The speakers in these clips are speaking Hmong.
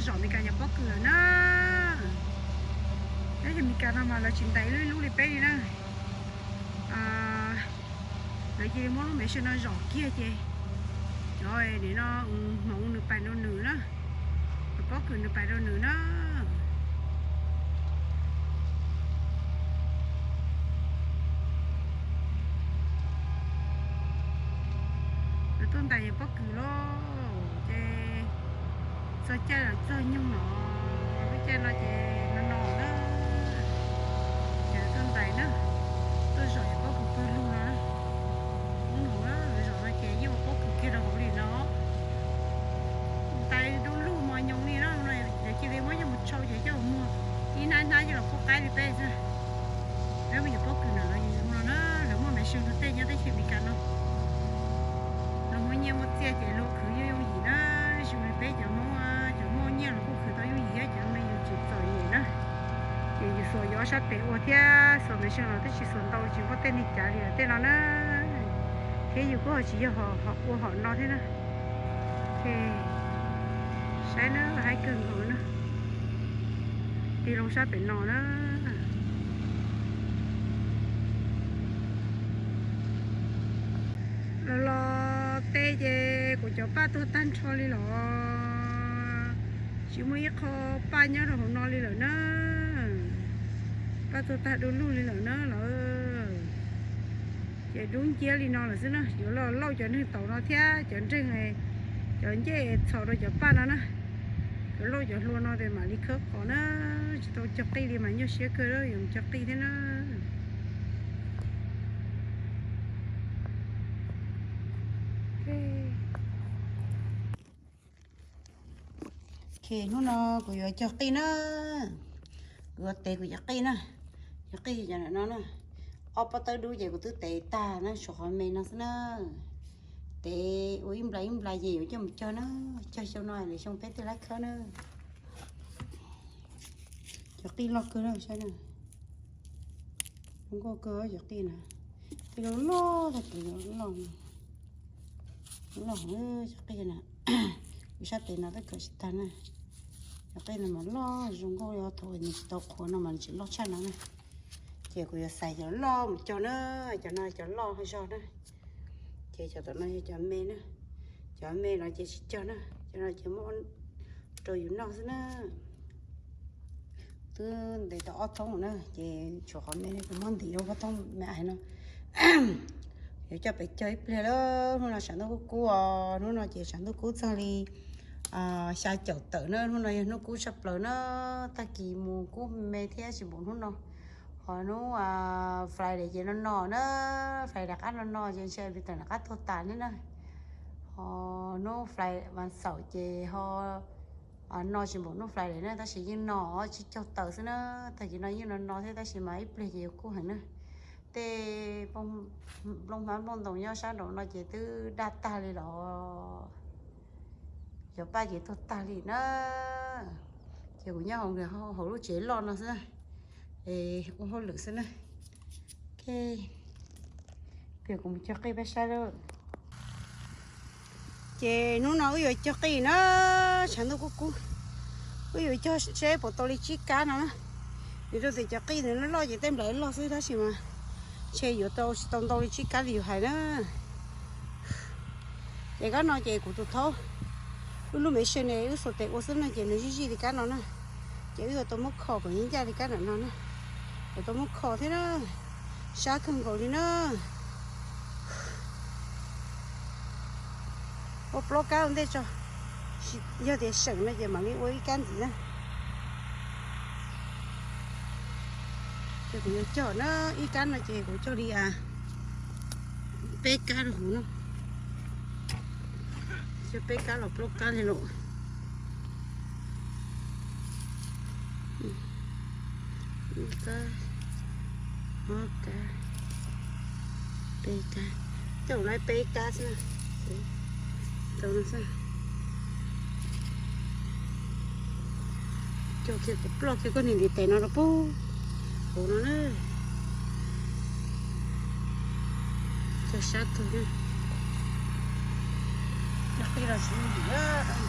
Zom Meskas cov pob kws lawm na. Peb cov Meskas no mas lawv tsis ntais ib lub ib lub li peb li na. Lawv cia li muab lub Meskas no zom kiag ces cov nim no hmoov nws pais rau nws na, cov pob kws nws pais rau nws na. Lawv tuaj ntais cov pob kws los ces txog caij los txog nyoog no, lub caij no ces no no na, ces lawv tuaj ntais na, tuaj zom cov pob kws pawg lug no na. Hnub no lawv zom no ces yeej ua pob kws kiag rau hauv li no. Ntais du lug mos nyoos li na, lawv cia li muab coj mus tshau ces coj mus muag ib hnab hnab coj los pub qaib li peb xwb. Peb muaj cov pob kws na, lawv no na, lawv muaj Meskas rau tej nyob teb chaws Meskas no. Luag muaj nyiaj muaj txiaj ces luag khwv yooj yooj yim na, zoo li peb cov Hmoob, cov muaj nyiaj los kuj khwv tau yooj yim, cov me yus tsis txom nyem na. Ces yus xuas yov sab tes ua thiab xuas Meskas los twb tsis xuas ntau tsis muaj tej neeg cav li lawm tej no na. Thiab yus kuj ho tsis yog ua hom no thiab na. Saib na, haib kawg nkaus na. Tig loo sab pem no na. Los los tej ces kuv cov paj tuag tag nrho li los, tsis muaj ib qho paj nyob rau hauv no li lawm na. Paj tuag tag du lug li lawm na lawm. Ces dub nciab li no lawm xwb na, yuav los lauj cov neeg taum no thiab cov nreeg, cov ncej txhaum rau cov paj no na. Yuav lauj cov hlua no ces mam li khawb qos na, tsis tau cog qij li mas nyuaj siab kawg, yuav cog qij thiab na. Hnub no kuv yuav cog qij na, kuv yuav tev kuv cov qij na, cov qij cov no na, ob pob tawb dub ces kuv twb tev tag na, tshuav qhov me no xwb na. Tev ua ib nplas ib nplas ces yuav coj mus cog na, cog xyoo no lwm xyoo peb thiaj li khawb na. Cov qij loj kawg na, saib na. Zoo nkauj kawg cov qij na. Qij loj loj tag, qij loj, loj cov qij na. Kuv sab tes no twb khaws tsis tag na. Cov qij no mas loj zoo nkauj, thaum nws tsis tau qhuav no mas nws tsis loj tshaj no na. Ces kuv yuav xaiv cov loj mus cog na, cov no cov loj zog na. Ces cov tom no yog cov me na, cov me no ces tsis cog na, cov no ces muab rau yus noj xwb na. Twb ntev tau ob thoob na, ces tshuav qhov me ne, kuv muab ntim rau ob thoob me ais no. Yuav coj pem cog ib pliag lawm. Hnub no tshav ntuj kub kub os, hnub no ces tshav ntuj kub txog li xya caum tawm na, hnub no yog hnub kub tshaj plaws na. Tag kis mus kub me thiab tsis npaum hnub no. Ho hnub Friday ces no no na, Friday qab no no ces ntshe Easter rov qab tuag tas thiab na. Ho hnub Friday vas xaum ces ho no tsis npaum hnub Friday na, tab sis yeej no tsis caug tawm xwb na. Tag kis no yeej no no thiab tab sis mas ib pliag ces yuav kub heev na. Tej nplooj hmab nplooj ntoos nyob sab nraum no ces twb daj tag li los, cov paj ces tuag tag li na. Ces kuv nyob hauv, hauv lub tsev loj no xwb, es ua hauj lwm xwb na. Pliag kuv mus cog qij peb saib lawm. Ces hnub no wb yuav cog qij na, tshav ntuj kub kub, wb yuav cog seb puas tau li tsib kab no na. Vim rau tias cov qij nws loj loj ces tej nplais loj xwb tab sis mas ntshe yuav tau tsis tau ntau li tsib kab li yus hais na. Ces kab no ces kuv tus thaub, wb lub me sha ne wb xuas tes ua xwb no ces nws zij zij li kab no na. Ces wb yuav tau muab kho kom ncaj ncaj li kab ntawm no na. Yuav tau muab kho thiab na, sab kawg nkaus li na. Ua plaub kab ua ntej tso, yog tias seem no ces mam li ua ib kab ntxiv na. Ces kuv yuav cog na, ib kab no ces kuv cog li peb kab rau hauv no. Cog peb kab los plaub kab li los. Ib kab, ob kab, peb kab. Cog lawm peb kab xwb. Tau no xwb. Cog kiag kom ploj kiag koj niag ntiv tes no rau pub hauv no na. Cog sab tug na. Cog qij los tsis muaj dim.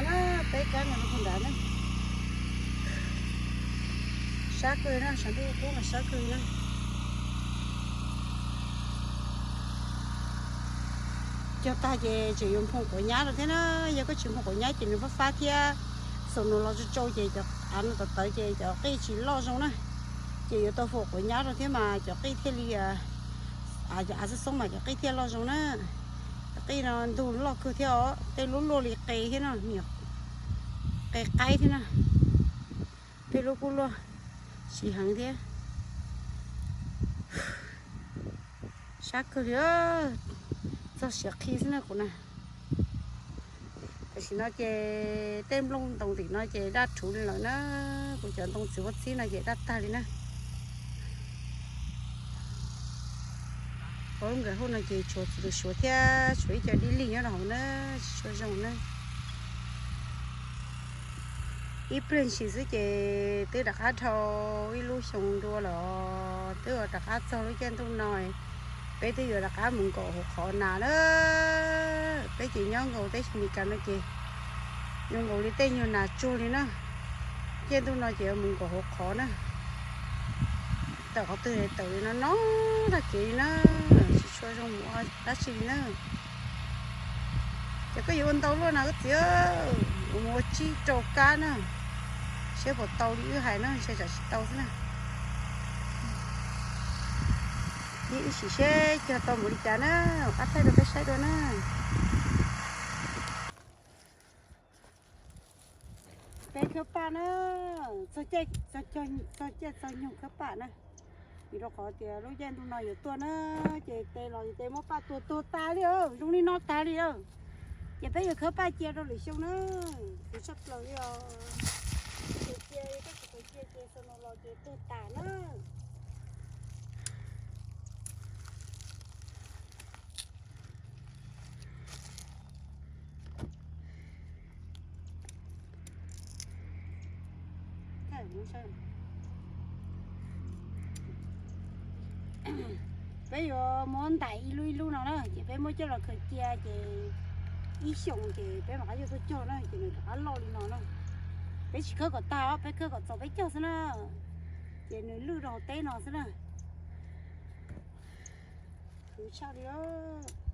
Na, peb kab no rau puag nrad na. Sab kawg na, sab ntuj qub mas sab kawg na. Cog tag ces tseem yuav nphoo quav nyab rau thiab na. Yog koj tsis nphoo quav nyab ces nws fab fab thiab, xoom no los tsau tsau ces cov av no tawv tawv ces cov qij tsis loj zoo na. Ces yuav tau nphoo quav nyab rau thiab mas cov qij thiaj li, cov av xoob xoob mas cov qij thiaj loj zoo na. Cov qij no ntug loj kawg thiab os, tej lub luaj li qe thiab no, qe qaib thiab na. Tej lub kuj luaj siv heev thiab. Sab kawg li, txog siav qhi xwb na kuv na. Tam sim no ces tej nplooj ntoos tim no ces daj rhuv li lawm na. Kuv cov ntoo txiv huab txhib no ces daj tag li na. Hauv lub nkawm hauj no ces tshuav txiv tus suav thiab tshuav ib co dib lig nyob rau hauv na, tsis tshua zoo na. Ib pliag ntshis xwb ces twb rov qab dhau ib lub xyoo dua los twb rov qab txog lub caij ntuj no, peb twb yuav rov qab mus nkaum hauv qhov nas na. Peb ces nyob nkaus teb chaws Amelikas no ces zoo nkaus li tej nyuag nas tsuag li na. Caij ntuj no ces yuav mus nkaum hauv qhov na. Tawm qhov twg tawm li no no tag kev li na, tsis tshua zoo mus ua dab tsi li na. Ces koj yuav ua ntau luaj na koj txiv, mus ua tsib rau kab na, seb puas tau li wb hais na, ntshe tsam tsis tau xwb na. Ib sim seb cog tau mus li cas na, qab thaij rau peb saib dua na. Peb khawb paj na, txog caij txog nyoog khawb paj na. Vim rau qhov tias lub caij ntuj no yuav tuaj na, ces tes los ces tes muab paj tua tuag tas li, zoo li no tas li. Ces peb yuav khawb paj cia rau lwm xyoo na, khwv tshaj plaws li os. Tes cia, tes cia ces xaus no los ces tuag tas na. Peb yuav muab ntais ib lub ib lub no na, ces peb muab coj los khaws cia ces ib xyoos ces peb mam qab yuav tuaj cog na, ces nws rov qab loj li no na. Peb tsis khawb kom tag os, peb khawb kom txaus peb cog xwb na. Ces nws lwj rau hauv teb no xwb na. Khwv tshaj li os.